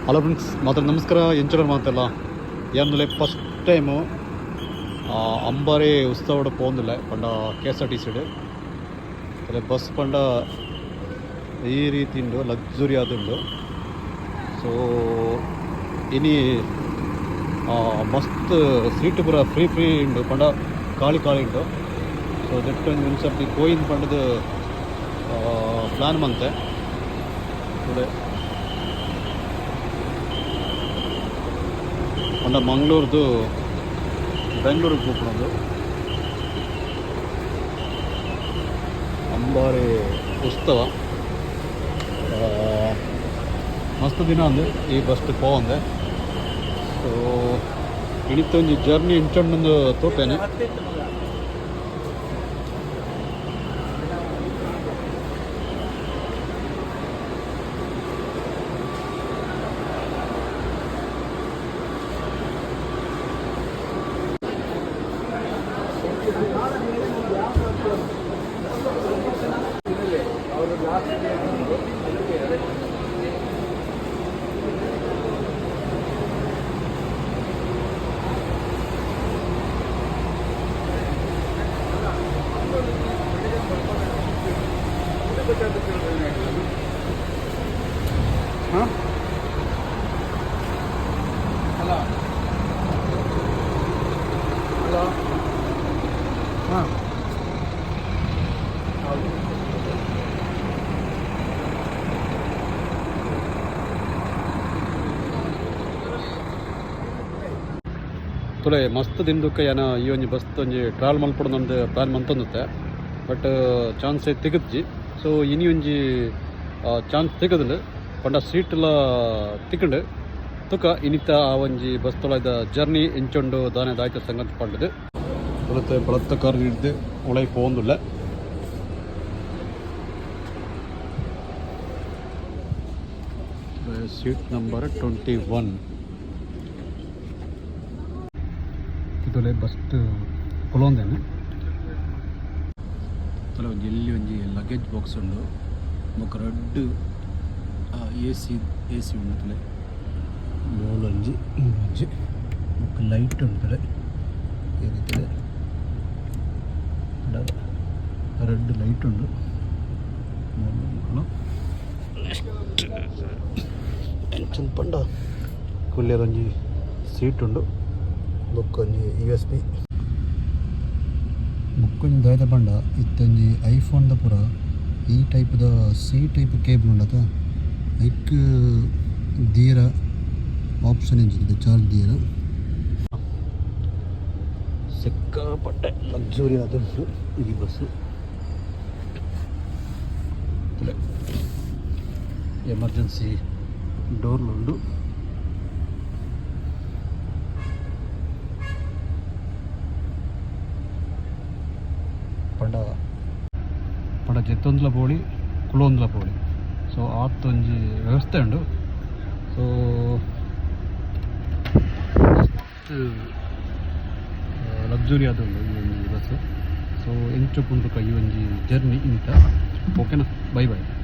Hello friends, ಮಾತ್ರ ನಮಸ್ಕಾರ. ಎಂಚಡ ಮಾತಲ್ಲ ಏನಂದ್ರೆ ಫಸ್ಟ್ ಟೈಮು ಅಂಬಾರಿ ಉತ್ಸವಡ್ ಪೋಂದಿಲ್ಲ ಪಂಡ ಕೆಎಸ್ಆರ್ಟಿಸಿಡ್ ಅದೇ ಬಸ್ ಪಂಡ ಈ ರೀತಿ ಉಂಡು, ಲಕ್ಸುರಿ ಆದುಂಡು. ಸೊ ಇನಿ ಮಸ್ತ್ ಸೀಟ್ ಪೂರ ಫ್ರೀ ಫ್ರೀ ಉಂಡು, ಪಂಡ ಖಾಲಿ ಖಾಲಿ ಉಂಡು. ಸೊ ದೆಟ್ಟ್ ಒಂಜಿ ಒಂದು ಸರ್ತಿ ಪೋಯಿನ್ ಪಂಡದು ಪ್ಲಾನ್ ಮಂತೆ. ತೂಲೆ, ಪಂಡ ಮಂಗಳೂರ್ದು ಬೆಂಗಳೂರಿಗೆ ಪೋಪುನಂದು ಅಂಬಾರಿ ಉತ್ಸವ. ಮಸ್ತ್ ದಿನ ಅಂದು ಈ ಬಸ್ ಪೋವಂದೆ. ಸೊ ಇನಿತ ಒಂಜಿ ಜರ್ನಿ ಇಂಚೊಂಡೊಂದು ತೋಪೇನೆ. ಹಾಂ, ಹಲೋ ಹಲೋ, ಹಾಂ. ತುಲೆ, ಮಸ್ತ್ ದಿನದಕ್ಕೆ ಏನ ಈ ಒಂಜಿ ಬಸ್ ಒಂಜಿ ಟ್ರಾವೆಲ್ ಮಲ್ಪೊಡು ಪ್ಲಾನ್ ಮಂತೊಂದಿತ್ತೆ, ಬಟ್ ಚಾನ್ಸ್ ತಿಕ್ಕುಜ್ಜಿ. ಸೊ ಇನಿ ಒಂಜಿ ಚಾನ್ಸ್ ತಿಕ್ಕುದುಂಡು, ಪಂಡ ಸೀಟ್ಲ ತಿಕ್ಕುಂಡು. ತುಕ ಇನಿತ ಆ ಒಂಜಿ ಬಸ್ ತೊಳದ ಜರ್ನಿ ಎಂಚೊಂಡು, ದಾನೆ ದಾಯ್ತ ಸಂಗತಿ ಪಂಡದು. ತುಲತೆ ಬಳತ್ತ ಕಾರ್ ಹಿಡ್ದು ಉಳೈ ಪೋಂದುಲ್ಲ. Seat number 21. ತುಲೆ, ಬಸ್ಟ್ ಕುಲೊಂದೇನೆ. ತುಲೆ, ಒಂಜಿ ಎಲ್ಲಿ ಒಂಜಿ ಲಗೇಜ್ ಬಾಕ್ಸ್ ಉಂಡು, ಬೊಕ್ಕ ರಡ್ಡ್ ಎಸಿ ಉಂಡು. ತುಲೆ, ಮೂಲೊಂಜಿ ಮೂಲೊಂಜಿ, ಬೊಕ್ಕ ಲೈಟ್ ಉಂಡು. ತುಲೆ, ಈ ರೀತಿ ರಡ್ಡ್ ಲೈಟ್ ಉಂಡು. ನೆಕ್ಸ್ಟ್ ಎಂಚಂದ್ ಪಂಡ ಕುಲ್ಯರ ಒಂಜಿ ಸೀಟ್ ಉಂಡು, ಬೊಕ್ಕ ಒಂಜಿ ಯುಎಸ್ಬಿ. ಬೊಕ್ಕೊಂಜಿ ದಾಯ್ದ ಪಂಡ ಇತ್ತೊಂಜಿ ಐಫೋನ್ದ ಪೂರ ಈ ಟೈಪ್ದ ಸಿ ಟೈಪ್ ಕೇಬಲ್ ಉಂಡತ, ಐಕ್ ದೀರ ಆಪ್ಷನ್ ಇಂಚಿದೆ, ಚಾರ್ಜ್ ದೀರ. ಸಿಕ್ಕಾಪಟ್ಟೆ ಲಕ್ಸುರಿ ಆದುಂಡು ಈ ಬಸ್ಸು. ತುಲೆ, ಎಮರ್ಜೆನ್ಸಿ ಡೋರ್ಲುಂಡು. ಪಂಡ ಪಂಡ ಜೆತ್ತೊಂದ್ಲ ಪೋಳಿ, ಕುಲೊಂದ್ಲ ಪೋಳಿ. ಸೊ ಆತೊಂಜಿ ವ್ಯವಸ್ಥೆ ಉಂಡು. ಸೊ ಮಸ್ತ್ ಲಕ್ಸುರಿ ಆದುಂಡು ಈ ಒಂಜಿ ಬಸ್. ಸೊ ಎಂಚ ಪುಂಡುಕ ಈ ಒಂಜಿ ಜರ್ನಿ ಇಂತ. ಓಕೆನಾ? Bye bye.